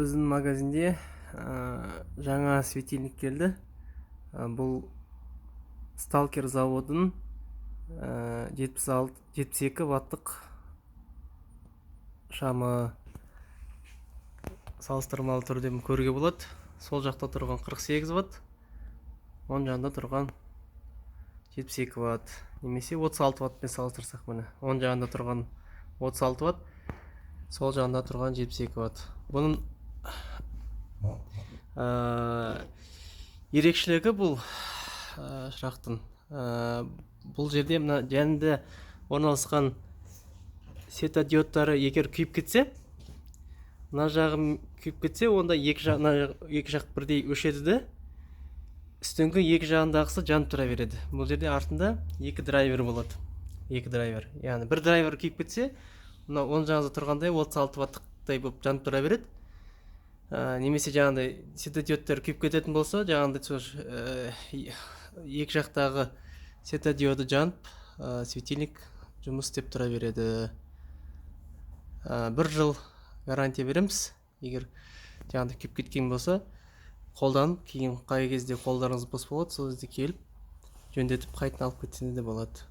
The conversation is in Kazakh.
Біздің магазинде жаңа светильник келді. Бұл Сталкер заводының 76, 72 ваттық шамы. Салыстырмалы түрде көруге болады: сол жақта тұрған 48 ватт, оң жағында тұрған 72 ватт немесе 36 ваттпен салыстырсақ, міне, оң жағында тұрған 36 ватт, сол жағында тұрған 72 ватт. Бұның ерекшелігі бұл шырақтың бұл жерде мына жанында орналасқан светодиодтары егер күйіп кетсе, мына жағы күйіп кетсе, онда екі жақ, мына екі жақ бірдей өшеді де, үстіңгі екі жағындағысы жанып тұра береді. Бұл жерде артында екі драйвер болады, екі драйвер. Яғни бір драйвер күйіп кетсе, мына оң жағында тұрғандай 36 ваттықтай болып жанып тұра береді. Немесе жаңағыдай светодиодтар күйіп кететін болса, жаңағыдай сол екі жақтағы светодиоды жанып, светильник жұмыс істеп тұра береді. Бір жыл гарантия береміз. Егер жаңағыдай күйіп кеткен болса, қолданып, кейін қай кезде қолдарыңыз бос болады, сол кезде келіп жөндетіп, қайтадан алып кетсеңіз де болады.